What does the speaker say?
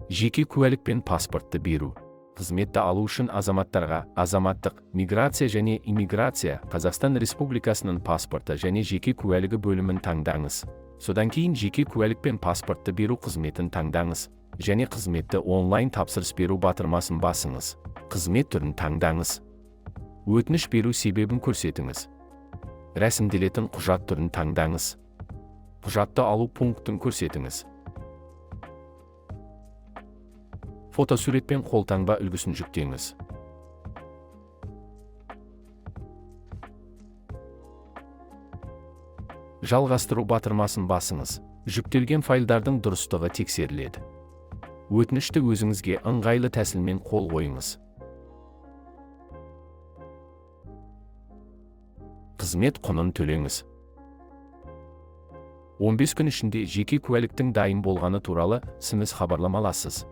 Жеке куәлік пен паспортты беру. Қызметті алу үшін азаматтарға Азаматтық, миграция және иммиграция, Қазақстан Республикасының паспорты және жеке куәлігі бөлімін таңдаңыз. Содан кейін жеке куәлік пен паспортты беру қызметін таңдаңыз және қызметті онлайн тапсырыс беру батырмасын басыңыз. Қызмет түрін таңдаңыз. Өтініш беру себебін көрсетіңіз. Рәсімделетін құжат түрін таңдаңыз. Құжатты алу пунктін көрсетіңіз. Фотосурет пен қолтаңба үлгісін жүктеңіз. Жалғастыру батырмасын басыңыз. Жүктелген файлдардың дұрыстығы тексеріледі. Өтінішті өзіңізге ыңғайлы тәсілмен қол қойыңыз. Қызмет құнын төлеңіз. 15 күн ішінде жеке куәліктің дайын болғаны туралы СМС хабарлама аласыз.